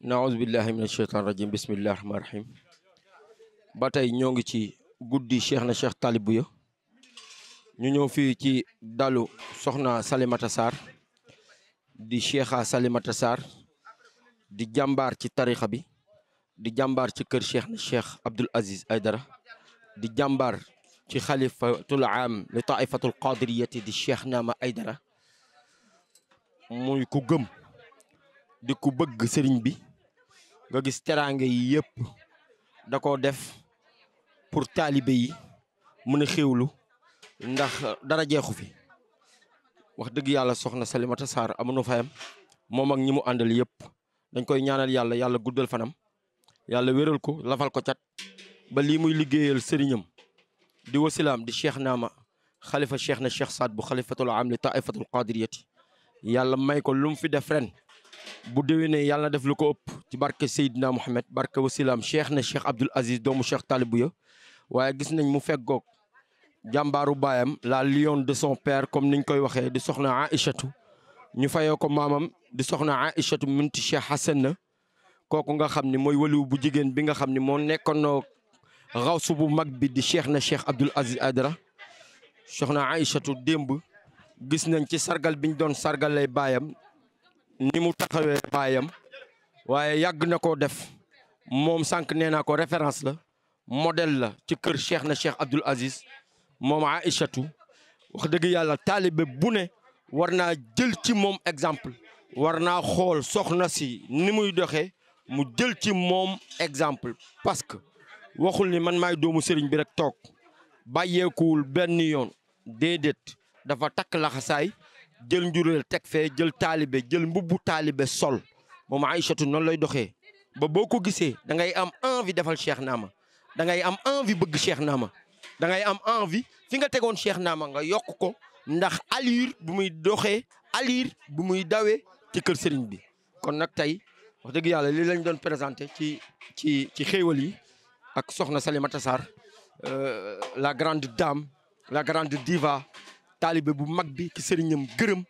naouzu billahi min asheytaan rajim bismillahi rahmaani rahim ba tey ñoo ngi ci guddi cheikh na cheikh Talibou ya ñu ñëw fii ci dalu soxna Salimata Sarr di cheikha Salimata Sarr di jàmbaar ci tarixa bi di jàmbaar ci kër cheikh na cheikh Abdoul Aziz Aydara di jàmbaar ci xalifatul am li taifatul qadiriyati di cheikh Naama Aydara muy ku gëm di ku bëgg sëriñ bi nga gis teraange yi yëpp da koo def pour taalibe yi mën a xéwlu ndax dara jeexu fi wax dëgg yàlla soxna Salimata Sarr amuñu fayam moom ak ñi mu àndal yëpp dañ koy ñaanal yàlla guddal fanam yàlla wéral ko lafal ko cat ba lii muy liggéeyal sëriñam di wasilaam di cheikh Naama xalifa cheikh na cheikh Saad bu xalifatul am li taifatul qadiriyati yàlla may ko lu mu fi def ren bu déwénee yàlla na def lu ko ëpp ci barke Seydina Mohamed barke wasilaam cheikh na cheikh Abdoul Aziz doomu cheikh Talibou ya waaye gis nañ mu feggoog jàmbaaru baayam la lionne de son père comme niñ koy waxee di soxna Aïchatou ñu fayoo ko maamam di soxna Aïchatou minti cheikh Hassan na kooku nga xam ni mooy waliw bu jigéen bi nga xam ni moo nekkoon xawsu bu mag bi di cheikh na cheikh Abdoul Aziz Aydara soxna Aïchatou démb gis nañ ci sargal biñ doon sargalee baayam ni mu taxawee baayam waaye yàgg na koo def moom sànq nee naa ko référence la modèle la ci kër cheikh na cheikh Abdoul Aziz moom Aïchatou wax dëgg yàlla taalibe bu ne war naa jël ci moom exemple war naa xool soxna si ni muy doxee mu jël ci moom exemple parce que waxul ni man maay doomu sëriñ bi rek toog bàyyeekuwul benn yoon déedéet dafa takk laxasaay jël njureel teg fee jël taalibe jël mbubbu taalibe sol moom Aïchatou noonu lay doxee ba boo ko gisee da ngay am envie defal cheikh Naama da ngay am envie bëgg cheikh Naama da ngay am envie fi nga tegoon cheikh Naama nga yokk ko ndax allure bu muy doxee allure bu muy dawee ci kër sëriñ bi. kon nag tey wax dëgg yàlla li lañ doon présenté ci xéewal yi ak soxna Salimata Sarr la grande dame la grande diva taalibe bu mag bi ci sëriñam gërëm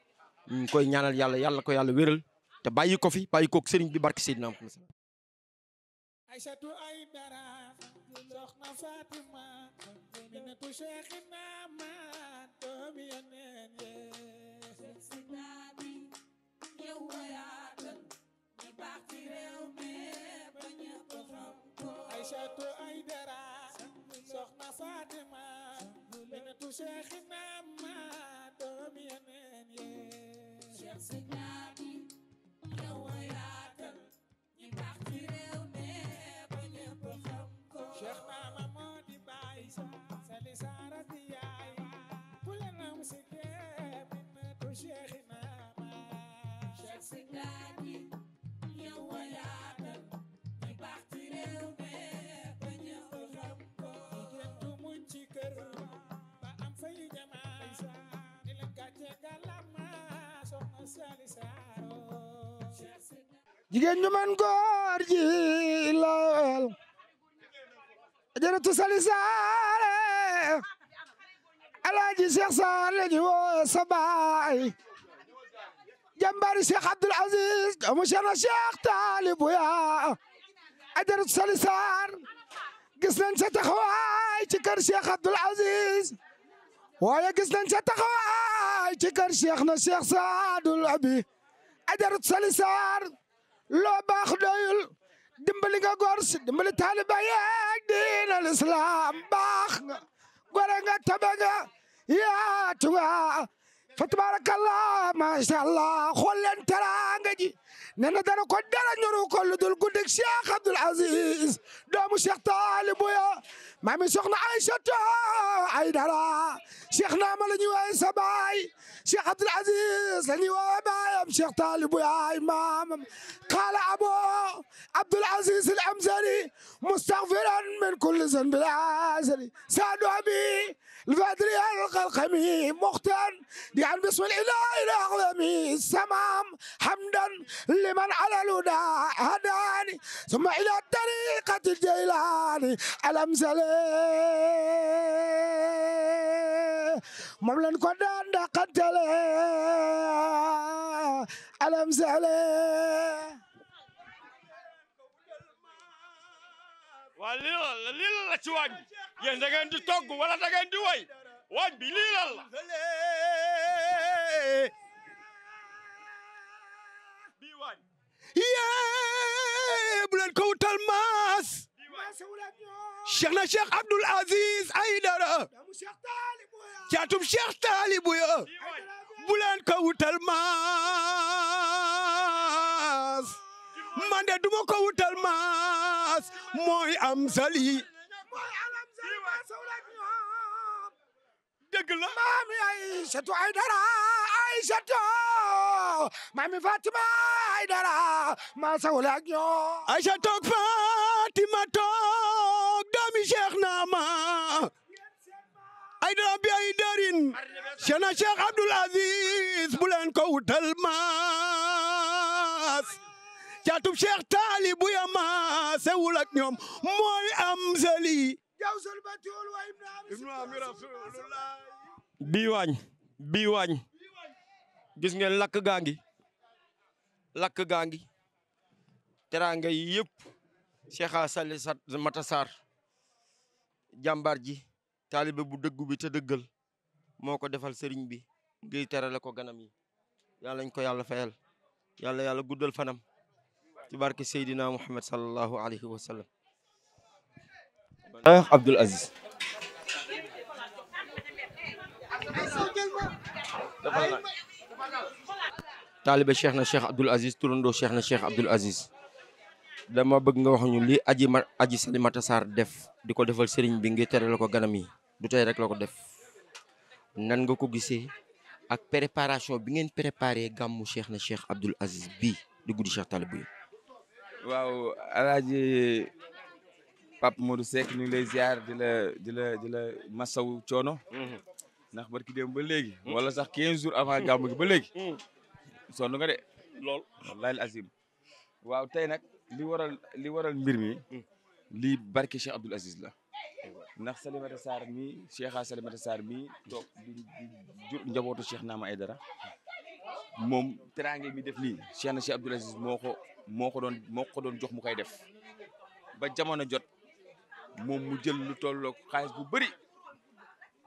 ñu koy ñaanal yàlla ko yàlla wéral te bàyyi ko fi bàyyi koog sëriñ bi barke Seydina Muhammad. Aïchatou Aydara soxna Fatima minatu cheikh Naama doomi yeneen yee sidadi yow yaatal ñu baax ci réew mi ba ñëpp xam ko Aïchatou Aydara soxna Fatima minatu cheikh Naama doomi yeneen yee sidadi yow yaatal ñu baax ci réew mi cheikh Naama moo di baay Sali Sarr di yaay ku la nam si kee minatu cheikh Naama cheikh Sidadi yow a yaatal ñi baax ci réew mi ba ñëpp xam ko jigéen du muñ ci kër ba am fay jamaay di la gàcce galama soxna Sali Sarr jigéen ñu man góor ji lool Ajaratu Sali Sarr Alaaji Cheikh Sarr la ñu woo sa baay jàmbaari Cheikh Abdoul Aziz doomu Cheikh na Cheikh Talibou ya Ajaratu Sali Sarr gis nañ sa taxawaay ci kër Cheikh Abdoul Aziz waaye gis nañ sa taxawaay ci kër Cheikh na Cheikh Saadul Abi Ajaratu Sali Sarr loo baax doyul dimbali nga góor si dimbali taaliba yeeg diina lislaam baax nga gore nga tabe nga yaatu nga fa tabarakallah masha Allah xool leen teraanga ji nee na dara ko dara ñoru ko lu dul guddik Cheikh Abdoul Aziz doomu Cheikh Talibou ya maami soxna Aïchatou Aydara Cheikh Naama la ñuy woowee sa baay Cheikh Abdoul Aziz la ñuy woowee baayam Cheikh Talibou yaay maamam qaala Abu Abdoul Aziz al-Amzari mustaghfiran min kulli zanbin azali saadu abi الفادري القلقمي مختار يعني بسم الإله الأعظمي سمام حمدا لمن على الهدى هداني ثم إلى طريقة الجيلاني الأمثلي مملن كدان دقتلي الأمثلي waa lii la ci waañ bi yéen da ngeen di togg wala da ngeen di woy waañ bi lii la bii waañ yee bu leen ko wutal maas Cheikh na Cheikh Abdoul Aziz Aïdara caatum Cheikh Talibou ya bu leen ko wutal maas man de duma ko wutal maas mooy am sali dëgg la maami Aïssatou Aïdara Aïssatou maami Fatima Aïdara maa sawle ak ñoom Aïssa toog Fatima toog doomi Cheikh naama Aïdara bi ay darin Cheikh na Cheikh Abdoul Aziz bu leen ko wutal maas caatum Cheikh Talibou ya maa sewul ak ñoom mooy am sali bii waañ gis ngeen lakk gaa ngi teraanga yi yëpp Cheikh Sali Matasar jàmbaar ji taalibe bu dëggu bi te dëggal moo ko defal sëriñ bi ngir terale ko ganam yi yàlla ñu ko yàlla fayal yàlla guddal fanam ci barke Seydina Muhammad sallallahu alayhi wa sallam Abdoul Aziz taalibe Cheikh na Cheikh Abdoul Aziz turandoo Cheikh na Cheikh Abdoul Aziz dama bëgg nga wax ñu li aji Salimata Sarr def di ko defal sëriñ bi ngir tere la ko ganam yi du tey rek la ko def nan nga ko gisee ak préparation bi ngeen préparé gàmmu Cheikh na Cheikh Abdoul Aziz bii di guddi Cheikh Talibou yi waaw alaaji Pape Modou Seck ñu ngi lay ziar di la masaw coono ndax barki dem ba léegi wala sax 15 jours avant gàmmu gi ba léegi sonn nga de lool wallahi azim waaw tey nag li waral mbir mi lii barke Cheikh Abdoul Aziz la ndax Salimata Sarr mi Cheikha Salimata Sarr mi toog di jur njabootu Cheikh Naama Aïdara moom teraange mi def nii Cheikh na Cheikh Abdoul Aziz moo ko doon jox mu koy def ba jamono jot moom mu jël lu tolloog xaalis bu bëri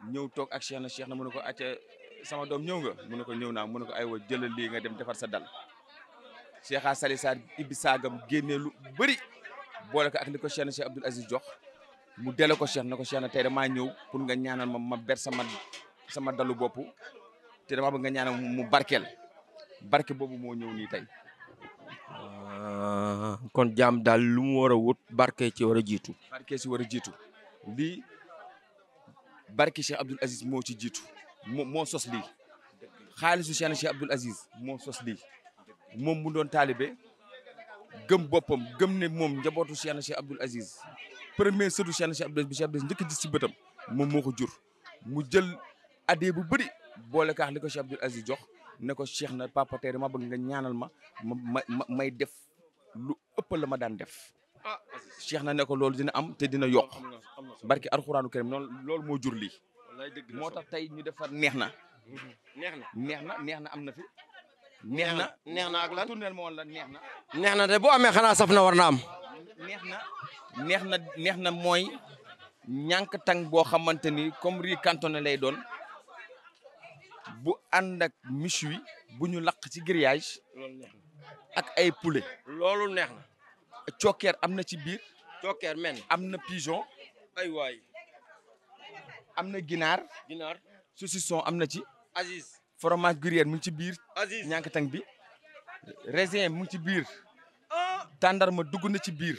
ñëw toog ak Cheikh na mu ne ko acca sama doom ñëw nga mu ne ko ñëw naa mu ne ko aywa jëlal lii nga dem defar sa dal Cheikha Sali Sarr ibbi saagam génnee lu bëri boole ko ak li ko Cheikh na Cheikh Abdoul Aziz jox mu dele ko Cheikh na ko Cheikh na tey damaa ñëw pour nga ñaanal ma ber sama dalu bopp te dama bëgg nga ñaanal mu barkeel barke boobu moo ñëw nii tey. kon jaam daal lu mu war a wut barke ci war a jiitu. barke ci war a jiitu lii barke Cheikh Abdoul Aziz moo ci jiitu moo sos lii xaalisu Cheikh na Cheikh Abdoul Aziz moo sos lii moom mu doon taalibe gëm boppam gëm ne moom njabootu Cheikh na Cheikh Abdoul Aziz premier sëtu Cheikh na Cheikh Abdoul Aziz bi Cheikh Abdoul Aziz njëkk a gis ci bëtam moom moo ko jur mu jël adee bu bëri boole kaax li ko Cheikh Abdoul Aziz jox ne ko Cheikh na papa tey dama bëgg nga ñaanal may def lu ëpp la ma daan def Cheikh na ne ko loolu dina am te dina yokk barki alxuraanu karim loolu moo jur lii moo tax tey ñu defar neex na am na fi neex na ak lan tournel moo la neex na de bu amee xanaa saf na war na am neex na mooy ñànk tang boo xamante ni comme riz cantonné lay doon bu ànd ak méchoui bu ñu lakk ci grillage ak ay poulet loolu neex na cokkeer am na ci biir cokkeer men am na pigeon ay waay am na ginaar saucisson am na ci Aziz fromage gruyère mu ngi ci biir Aziz ñànk tang bi raisin mu ngi ci biir tàndarma dugg na ci biir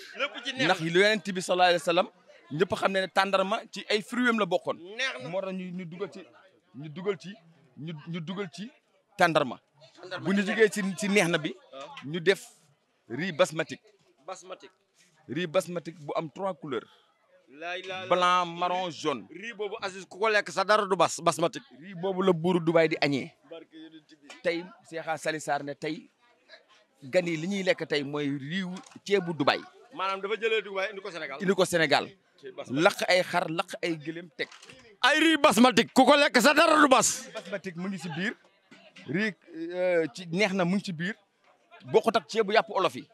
ndax lu Yonent bi sallallahu alayhi wa sallam ñëpp xam ne tàndarma ci ay fruits la bokkoon moo tax ñu dugal ci tàndarma bu ñu jógee ci neex na bi ñu def riz basmatique bu am 3 couleurs blanc marron jaune riz boobu Aziz ku ko lekk sa dara du basmatique riz boobu la buuru Dubaay di añee tey Cheikha Sali Sarr ne tey gan yi li ñuy lekk tey mooy riiw ceebu Dubaay maanaam dafa jëlee Dubaay indi ko Sénégal lakk ay xar lakk ay gëléem teg ay riz basmatique ku ko lekk sa dara du basmatique mu ngi ci biir riz ci neex na mu ngi ci biir bokkut ak ceebu yàpp olof yi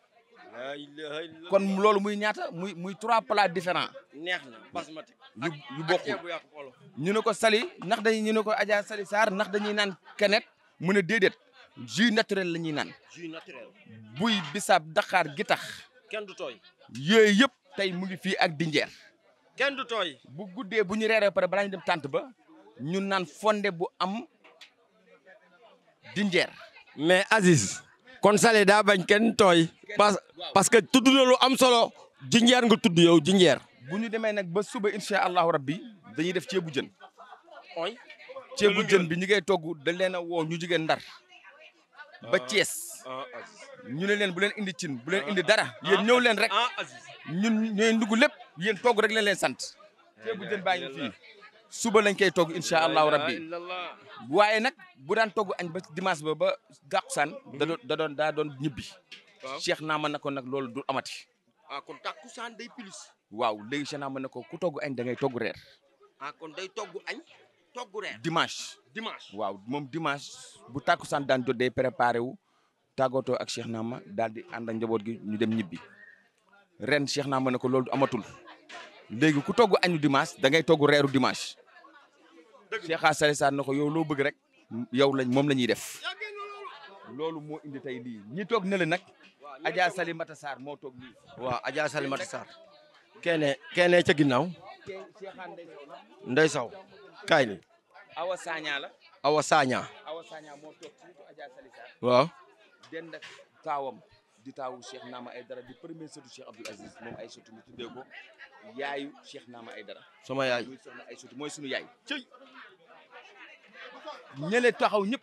kon loolu muy ñaata muy 3 plats différents neex na basmati yu bokkul ñu ne ko Sali ndax ñu ne ko Adja Sali Sarr ndax dañuy naan kenet mu ne déedéet jus naturel la ñuy naan jus naturel buy bisaab daqaar gi tax kenn du tooy yooyu yëpp tey mu ngi fii ak dinjeer kenn du tooy bu guddee bu ñu reeree pare balaa ñu dem tànt ba ñu naan fonde bu am dinjeer mais Aziz kon Sali daa bañ kenn tooy parce que tudd na lu am solo jinjeer nga tudd yow jinjeer bu ñu demee nag ba suba incha allahu rabbi dañuy def ceebu jën ooy ceebu jën bi ñi ngay togg dañ leen a woo ñu jigéen Ndar ba Thiès ñu ne leen bu leen indi cin bu leen indi dara yéen ñëw leen rek ñun ñooy ndugg lépp yéen togg rek leen sant ceebu jën baa ngi fii suba lañ koy togg incha allahu rabbi waaye nag bu daan togg añ ba dimanche ba gàqusaan daa doon ñibbi Cheikh naa ma ne ko nag loolu du amati kon takkusaan day plus waaw léegi Cheikh naa ma ne ko ku togg añ da ngay togg reer kon day togg añ togg reer dimanche waaw moom dimanche bu takkusaan daan jot day préparé wu tàggatoo ak Cheikh Naama daal di ànd ak njaboot gi ñu dem ñibbi ren Cheikh Naama ne ko loolu amatul léegi ku togg añu dimanche da ngay togg reeru dimanche Cheikh Sali Sarr na ko yow loo bëgg rek yow moom la ñuy def loolu moo indi tey lii ñi toog ne la nag Adja Salimata Sarr moo toog lii waaw Adja Salimata Sarr kene ca ginnaaw Ndey Saw kaay ni Awa Sagna la Awa Sagna moo toog surtout Adja Sali Sarr waaw dend ak taawam di taawu Cheikh Naama Aydara di premier sëtu Cheikh Abdoul Aziz moom ay sëtu ñu tuddee ko yaayu Cheikh Naama Aydara sama yaay muy soxna ay sëtu mooy sunu yaay cëy ñële taxaw ñëpp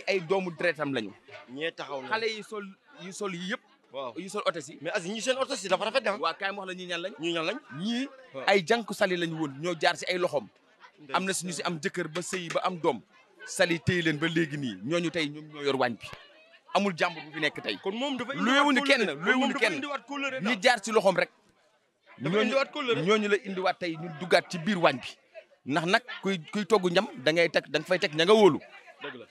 ay doomu deretam lañu ñee taxaw xale yi sol yi yëpp waaw yi sol oto si mais Aziz ñi seen oto si dafa rafet na waa kaay ma wax la ñii ñan lañ ñii waaw. ay jànku Sali lañu woon ñoo jaar si ay loxom am na si ñu si am jëkkër ba sëy ba am doom Sali téye leen ba léegi nii ñooñu tey ñoom ñoo yor waañ bi amul jàmbur bu fi nekk tey kon moom dafa luweewuñu kenn ñi jaar si loxom rek ñooñu la indiwaat tey ñu duggaat ci biir waañ bi ndax nag kuy togg ñam da ngay teg da nga fay teg ña nga wóolu dëgg la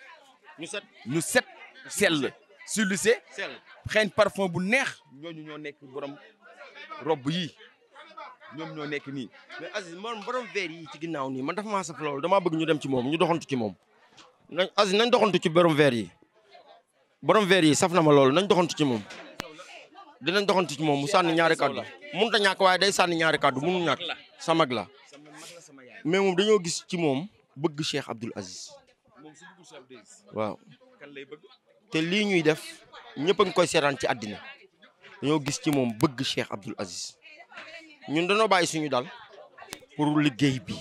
ñu set sell silusé sell xeeñ parfum bu neex ñooñu ñoo nekk borom robb yi ñoom ñoo nekk nii mais Aziz man borom verre yi ci ginnaaw nii man dafa maa saf loolu damaa bëgg ñu dem ci moom ñu doxantu ci moom Aziz nañ doxantu ci borom verre yi saf na ma loolu nañ doxantu ci moom dinañ doxantu ci moom mu sànni ñaari kàddu mënut a ñàkk waaye day sànni ñaari kàddu mënul ñàkk sa mag la mais moom dañoo gis ci moom bëgg Cheikh Abdoul Aziz waaw te lii ñuy def ñëpp a ngi koy seetaan ci àddina dañoo gis ci moom bëgg Cheikh Abdoul Aziz ñun dañoo bàyyi suñu dal pour liggéey bi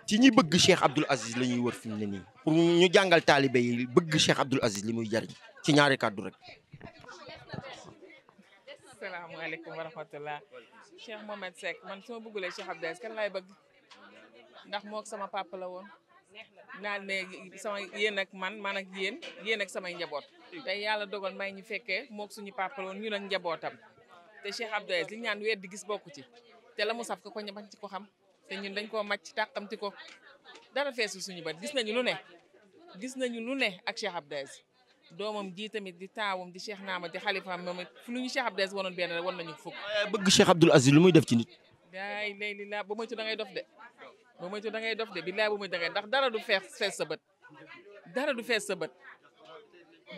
ci ñi bëgg Cheikh Abdoul Aziz la ñuy wër fi mu ne nii pour ñu jàngal taalibe yi bëgg Cheikh Abdoul Aziz li muy jariñ ci ñaari kàddu rek. salaamaaleykum wa rahmatullah Cheikh Mohamed Seck man su ma bëggulee Cheikh Abdoul Aziz kan laay bëgg ndax mook sama papa la woon naan ne sama yéen ak man ak yéen ak samay njaboot te yàlla dogal may ñu fekkee mook suñu papa la woon ñun ak njabootam te Cheikh Abdoul Aziz li ñu naan weer di gis bokku ci te la mu saf ko ñabañ ci ko xam te ñun dañ koo màcc tàqamti ko dara feesu suñu bët gis nañu lu ne ak Cheikh Abdoul Aziz doomam ji tamit di taawam di Cheikh Naama di xalifaam moom it fu lu ñu Cheikh Abdoul Aziz wanoon benn rek wan nañu fukk. bëgg Cheikh Abdoul Aziz lu muy def ci nit. daay léegi laa ba moytu da ngay dof de billaay ba moytu da ngay ndax dara du fees sa bët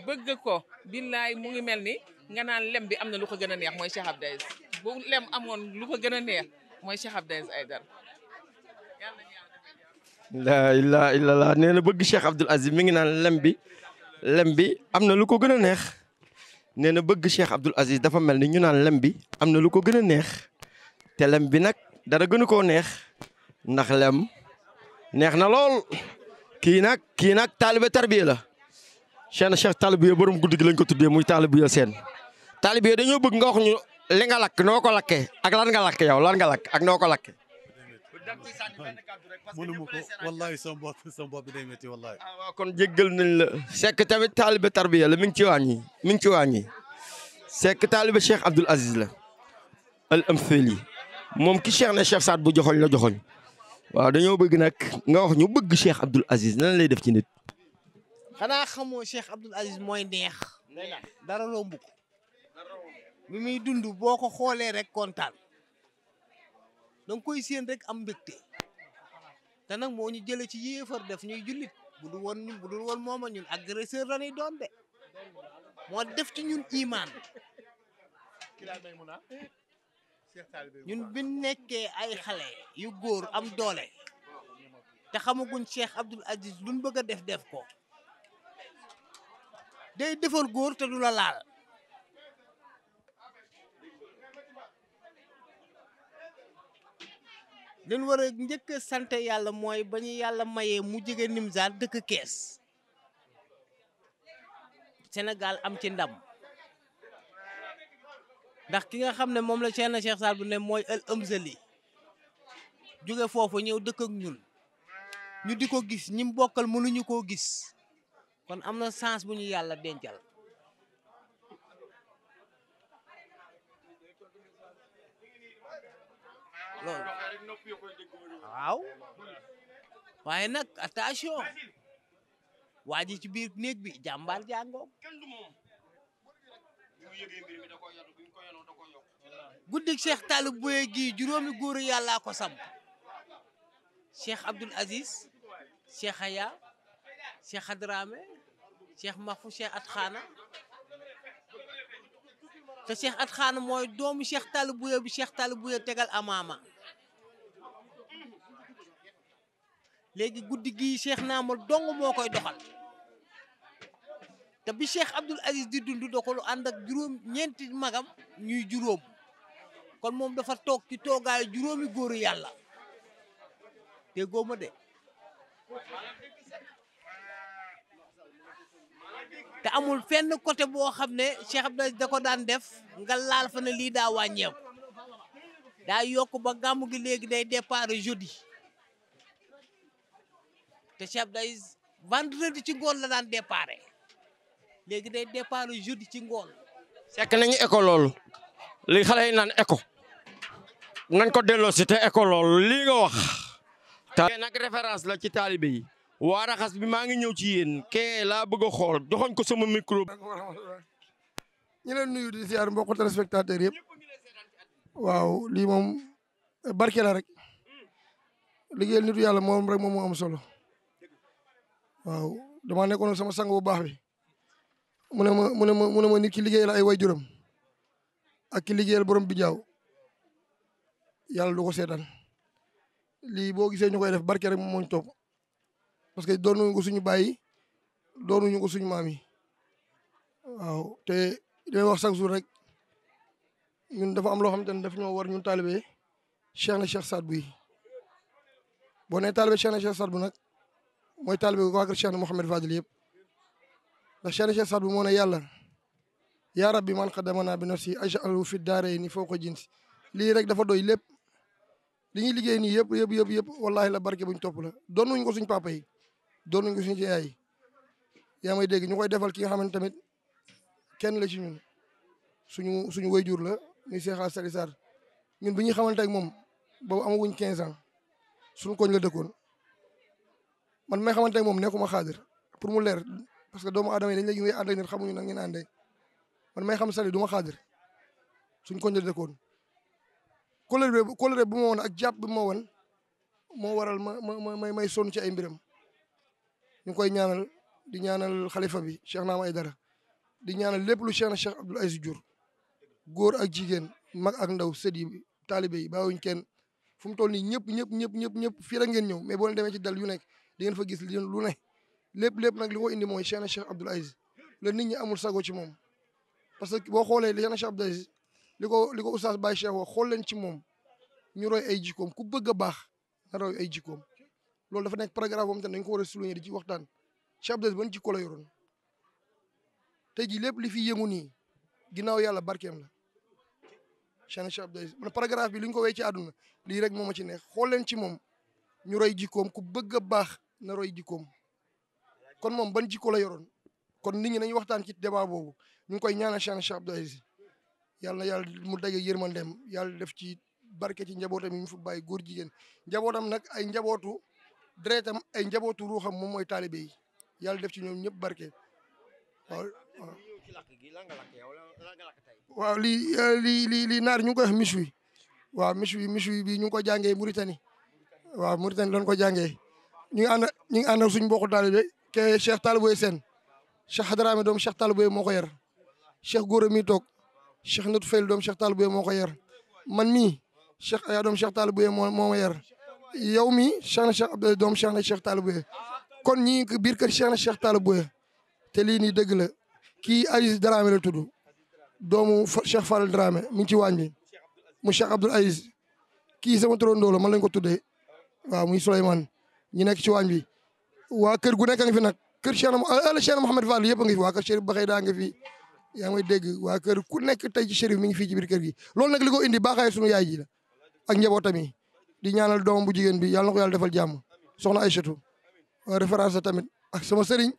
bëgg ko billaay mu ngi mel ni nga naan lem bi am na lu ko gën a neex mooy Cheikh Abdoul Aziz bu lem amoon lu ko gën a neex mooy Cheikh Abdoul Aziz Aïdara. laa ilaaha illallaah nee na bëgg Cheikh Abdoul Aziz mi ngi naan lem bi am na lu ko gën a neex nee na bëgg Cheikh Abdoul Aziz dafa mel ni ñu naan lem bi am na lu ko gën a neex te lem bi nag dara gënu koo neex ndax lem neex na lool kii nag taalibe tarbiya la Cheikh taalibe borom guddi gi lañ ko tuddee muy taalibe seen taalibe dañoo bëgg nga wax ñu li nga lakk noo ko lakkee ak lan nga lakk yow lan nga lakk ak noo ko lakkee. mënuma ko wallahi sama bopp bi day métti wallahi. waaw kon jéggal nañ la. Seck tamit taalibe tarbiya la mi ngi ci wàññi Seck taalibe Cheikh Abdoul Aziz la al amthali moom ki Cheikh ne Cheikh Saad bu joxoñ la joxoñ waaw dañoo bëgg nag nga wax ñu bëgg Cheikh Abdoul Aziz nan lay def ci nit. xanaa xamoo Cheikh Abdoul Aziz mooy neex dara loo mbukk bi muy dund boo ko xoolee rek kontaan danga koy séen rek am mbégte te nag moo ñu jële ci yéefar def ñuy jullit bu dul woon mooma ñun agresseur la ñuy doon de moo def ci ñun imaan ñun bi nekkee ay xale yu góor am doole te xamaguñ Cheikh Abdoul Aziz luñ bëgg a def ko day defal góor te du la laal leen war a njëkk a sant yàlla mooy ba ñu yàlla mayee mu jege Nimzaat dëkk Kees Sénégal am ci ndam ndax ki nga xam ne moom la Cheikh Saad bu ne mooy El Amzali jóge foofu ñëw dëkk ak ñun ñu di ko gis ñi mu bokkal mënuñu koo gis kon am na sens bu ñu yàlla dencal loolu waaw waaye nag attention waa ji ci biir néeg bi jàmbaar jàngoo guddik Cheikh Talib Bouye gi juróomi góoru yàllaa ko sam Cheikh Abdoul Aziz Cheikh Aya Cheikh Hadrame Cheikh Mahfou Cheikh Atkhana te Cheikh Atkhana mooy doomu Cheikh Talib Bouye bi Cheikh Talib Bouye tegal amaama léegi guddi gi Cheikh Naama dong moo koy doxal te bi Cheikh Abdoul Aziz di dund doxalu ànd ak ñeenti magam ñuy juróom kon moom dafa toog ci toogaayu juróomi góoru yàlla déggoo ma de te amul fenn côté boo xam ne Cheikh Abdoul Aziz da ko daan def nga laal fa ne lii daa wàññeeku daa yokk ba gàmmu gi léegi day départ jeudi te Cheikh Abdoul Aziz vendredi ci ngoon la daan départ léegi day départ jeudi ci ngoon. sekk nañu école loolu li xale yi naan éco nañ ko delloo si te école loolu lii nga wax. te nag référence la ci taalibe yi waa raxas bi maa ngi ñëw ci yéen kee laa bëgg a xool joxoñ ko sama micro. ñu leen nuyu di ziar mbokku téléspectateur yëpp waaw lii moom barke la rek liggéeyal nitu yàlla moom rek moom moo am solo waaw dama nekkoon sama sang bu baax bi mu ne ma nit ki liggéeyal ay waajuram ak ki liggéeyal borom bi jaaw yàlla du ko seetaan lii boo gisee ñu koy def barke rek moom moo ñu topp parce que doonuñu ko suñu bàyyi doonuñu ko suñu maam yi waaw te damay wax chaque jour rek ñun dafa am loo xamante ne daf ñoo war ñun taalibe Cheikh na Cheikh Saad Bou yi boo nee taalibe Cheikh na Cheikh Saad Bou nag mooy taalibe waa kër Cheikh na Mouhamed Fadil yëpp ndax Cheikh na Cheikh Saad Bou moo ne yàlla yaa rabbi man qadamana bi nafsi aj'alhu fi daarayni fawqa jinsi lii rek dafa doy lépp li ñuy liggéey nii yëpp wallahi la barke buñ topp la doonuñ ko suñ papa yi doonuñ ko suñ ci yaay yi yaa may dégg ñu koy defal ki nga xamante tamit kenn la ci ñun suñu wayjur la muy Cheikh Sali Sarr ñun bi ñuy xamante ak moom boobu amaguñ 15 ans suñu koñ la dëkkoon man may xamante ak moom nekkuma xaadir pour mu leer parce que doomu aadama yi dañ lay gis ngay ànd ak nit xamuñu nag ngeen àndee man may xam Sali du ma xaadir suñ koñ la dëkkoon colère bu ma woon ak jàpp bi ma woon moo waral may sonn ci ay mbiram ñu koy ñaanal di ñaanal xalifa bi Cheikh Naama Aydara di ñaanal lépp lu Cheikh na Cheikh Abdoul Aziz jur góor ak jigéen mag ak ndaw sët yi taalibe yi bàyyiwuñ kenn fu mu toll nii ñëpp fii rek ngeen ñëw mais boo leen demee ci dal yu nekk di ngeen fa gis lu ne lépp nag li ko indi mooy Cheikh na Cheikh Abdoul Aziz la nit ñi amul sago ci moom parce que boo xoolee Cheikh na Cheikh Abdoul Aziz li ko oustaz Baye Cheikh wax xool leen ci moom ñu roy ay jikkoom ku bëgg a baax na roy ay jikkoom loolu dafa nekk paragraphe boobu tamit dañ ko war a souligner di ci waxtaan Cheikh Abdoul Aziz ban jikko la yoroon tey jii lépp li fi yëngu nii ginnaaw yàlla barkeem la Cheikh na Cheikh Abdoul Aziz man paragraphe bi li ñu ko wéy ci àdduna lii rek moo ma ci neex xool leen ci moom ñu roy jikkoom ku bëgg a baax na roy jikkoom kon moom ban jikko la yoroon kon nit ñi nañu waxtaan ci débat boobu ñu ngi koy ñaanal Cheikh na Cheikh Abdoul Aziz yàlla mu daje yërmandeem yàlla def ci barke ci njabootam yi mu fi bàyyi góor jigéen njabootam nag ay njabootu deretam ay njabootu ruuxam moom mooy taalibe yi yàlla def ci ñoom ñëpp barke waaw waaw lii naar ñu ngi koy wax miswi waaw miswi bi ñu ngi ko jàngee Mauritanie waaw Mauritanie doon ko jàngee ñu ngi ànd ak suñu mbokku taalibe ke Cheikh Talibé Sène Cheikh Hadrame doom Cheikh Talibé moo ko yar Cheikh Gora mi toog Cheikh Natou Fayl doom Cheikh Talibé moo ko yar man mii Cheikh Aya doom Cheikh Talibé moo ma yar yow mii Cheikh na Cheikh Abdoulaye doom Cheikh na Cheikh Talibé kon ñii biir kër Cheikh na Cheikh Talibé te lii nii dëgg la kii Aziz Dramé la tudd doomu Cheikh Fall Dramé mi ngi ci waañ bi mu Cheikh Abdoul Aziz kii sama turandoo la man lañ ko tuddee waaw muy Souleymane ñi nekk ci waañ bi waa kër gu nekk a ngi fi nag kër Cheikh Mouhamed Fall yëpp a ngi fi waa kër Chérif Baxay daa ngi fi yaa ngi may dégg waa kër ku nekk tey ci Chérif mi ngi fii ci biir kër gi loolu nag li ko indi baaxaay sunu yaay ji la ak njabootam yi di ñaanal doomam bu jigéen bi yàlla na ko yàlla defal jàmm soxna Aïchatou référence tamit ak sama sëriñ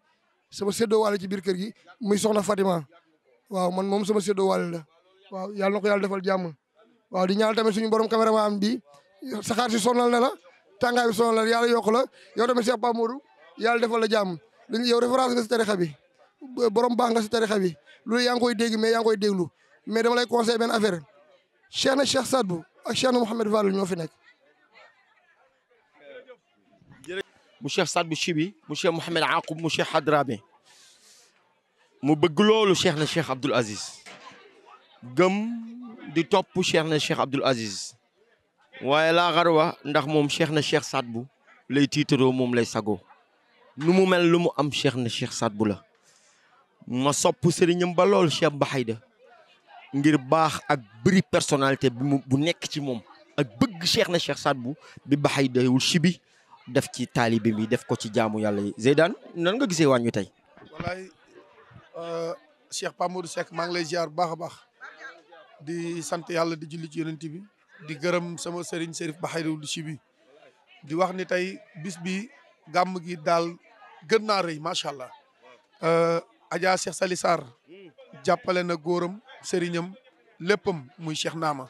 sama séddoo waale ci biir kër gi muy soxna Fatima waaw man moom sama séddoo waale la waaw yàlla na ko yàlla defal jàmm waaw di ñaanal tamit suñu borom caméraman bi saxaar si sonal na la tàngaay bi sonal la yàlla yokk la yow tamit Cheikh Pape Modou yàlla defal la jàmm yow référence nga si tarixa bi borom baax nga si tarixa bi loolu yaa ngi koy dégg mais yaa ngi koy déglu mais dama lay conseillé benn affaire Cheikh na Cheikh Sadbou ak Cheikh na Mouhamed Fall ñoo fi nekk. mu Cheikh Sadbou Chibi mu Cheikh Mouhamed Aqoub mu Cheikh Hadrame mu bëgg loolu Cheikh na Cheikh Abdoul Aziz gëm di topp Cheikh na Cheikh Abdoul Aziz waaye laa xarwa ndax moom Cheikh na Cheikh Sadbou lay tiitaroo moom lay sagoo nu mu mel lu mu am Cheikh na Cheikh Sadbou la ma sopp sëriñam ba lool Cheikh Baxayda ngir baax ak bëri personnalité bi bu nekk ci moom ak bëgg Cheikh na Cheikh Sadbou bi Baxayda wul Chibi def ci taalibe bi def ko ci jaamu yàlla yi Zeydan nan nga gisee wàññi tey. wallaay Cheikh Pape Modou Seck maa ngi lay ziar bu baax a baax di sant yàlla di julli ci yonent bi di gërëm sama sëriñ Serif Baxayda wul Chibi di wax ni tey bis bi gàmm gi daal gën naa rëy macha allah. Adja Cheikh Sali Sarr jàppale na góoram sëriñam léppam muy Cheikh Naama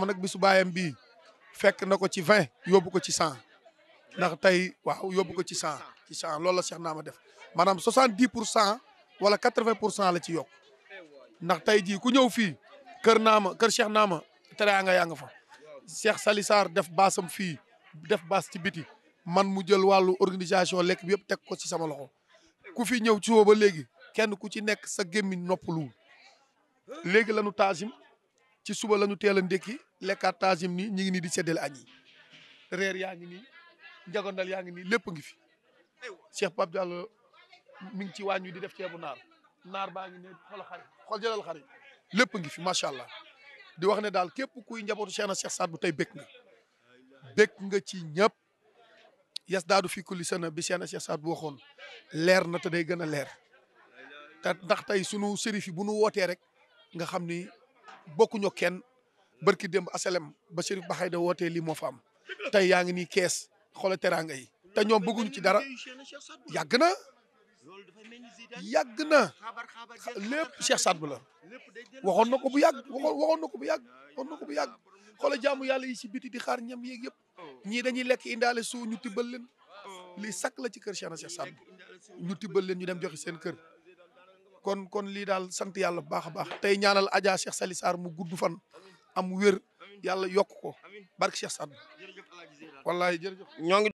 nag bisu baayam bii fekk na ko ci 20 yóbbu ko ci 100 ndax tey waaw yóbbu ko ci 100 loolu la Cheikh Naama def maanaam 70% wala 80% la ci yokk ndax tey jii ku ñëw fii kër Cheikh Naama teraanga yaa nga fa Cheikh Sali Sarr def baasam fii def baas ci biti man mu jël wàllu organisation lekk bi yëpp teg ko ci sama loxo ku fi ñëw ci woo ba léegi kenn ku ci nekk sa gémmiñ noppaluwul léegi lañu taajim ci suba lañu teel a ndékki lekkaat taajim nii ñi ngi nii di seddale añ yi reer yaa ngi nii njagondal yaa ngi nii lépp ngi fi Cheikh Pape Diallo mi ngi ci wàññi di def ceebu naar baa ngi ne xool jëlal xari lépp ngi fi macha allah di wax ne daal képp kuy njabootu Cheikh na Cheikh Sadbou tey békk nga ci ñëpp yes daadu fi kulli sana bi Cheikh na Cheikh Sadbou waxoon leer na te day gën a leer te ndax tey sunu sérif yi bu nu wootee rek nga xam ni bokkuñu kenn barki démb asalem ba Chérif Baxayda wootee lii moo fa am tey yaa ngi nii kees xoolal teraanga yi te ñoom bëgguñu ci dara yàgg na lépp Cheikh Sadbou la waxoon na ko bu yàgg waxoon na ko bu yàgg xoolal jaamu yàlla yi si biti di xaar ñam yeeg yëpp ñii dañuy lekk indaale suu ñu tibbal leen lii sakk la ci kër Cheikh na Cheikh Sadbou ñu tibbal leen ñu dem joxe seen kër kon lii daal sant yàlla bu baax a baax tey ñaanal Adja Cheikh Sali Sarr mu gudd fan am wér yàlla yokk ko barke Cheikh Sadbou wallahi jërëjëf